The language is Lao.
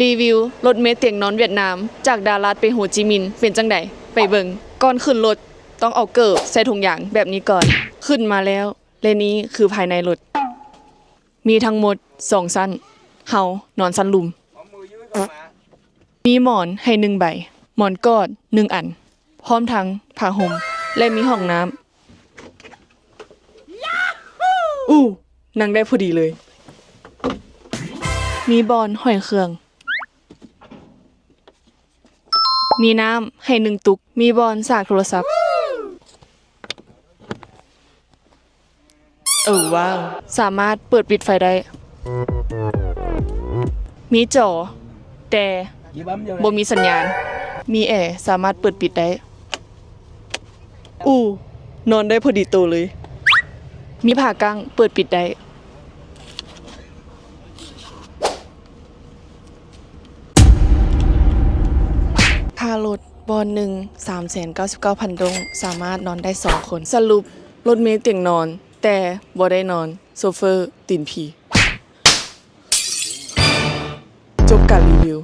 ຣີວິວລົດເມຕຽງນອນຫວຽດນາມ ຈາກດາລາດໄປໂຮຈິມິນ ເປັນຈັ່ງໃດ? ໄປເບິ່ງ. ກ່ອນຂຶ້ນລົດ ຕ້ອງເອົາເກີບໃສ່ຖົງຢາງແບບນີ້ກ່ອນ. ຂຶ້ນມາແລ້ວ ແລະນີ້ຄືພາຍໃນລົດ. ມີທັງໝົດສອງຊັ້ນ. ເຮົານອນຊັ້ນລຸ່ມ. ມີໝອນໃຫ້ໜຶ່ງໃບ, ໝອນກອດໜຶ່ງອັນ, ພ້ອມທັງຜ້າຫົ່ມ ແລະມີຫ້ອງນ້ຳ. ອູ້ ນັ່ງໄດ້ພໍດີເລີຍ. ມີບ່ອນຫ້ອຍເຄື່ອງ. ມີນ້ຳໃຫ້ໜຶ່ງຕຸກ. ມີບ່ອນສາກໂທລະສັບ. ເອີ ວ້າວ ສາມາດເປີດປິດໄຟໄດ້. ມີຈໍ ແຕ່ບໍ່ມີສັນຍານ. ມີແອ ສາມາດເປີດປິດໄດ້. ອູ້ ນອນໄດ້ພໍດີໂຕເລີຍ. ມີຜ້າກັ້ງເປີດປິດໄດ້. ຄ່າລົດບ່ອນໜຶ່ງ ສາມແສນເກົ້າສິບເກົ້າພັນດົງ ສາມາດນອນໄດ້ສອງຄົນ. ສະຫຼຸບ ລົດເມຕຽງນອນ ແຕ່ບໍ່ໄດ້ນອນ. ໂຊເຟີຕີນຜີ. ຈົບການຣີວິວ.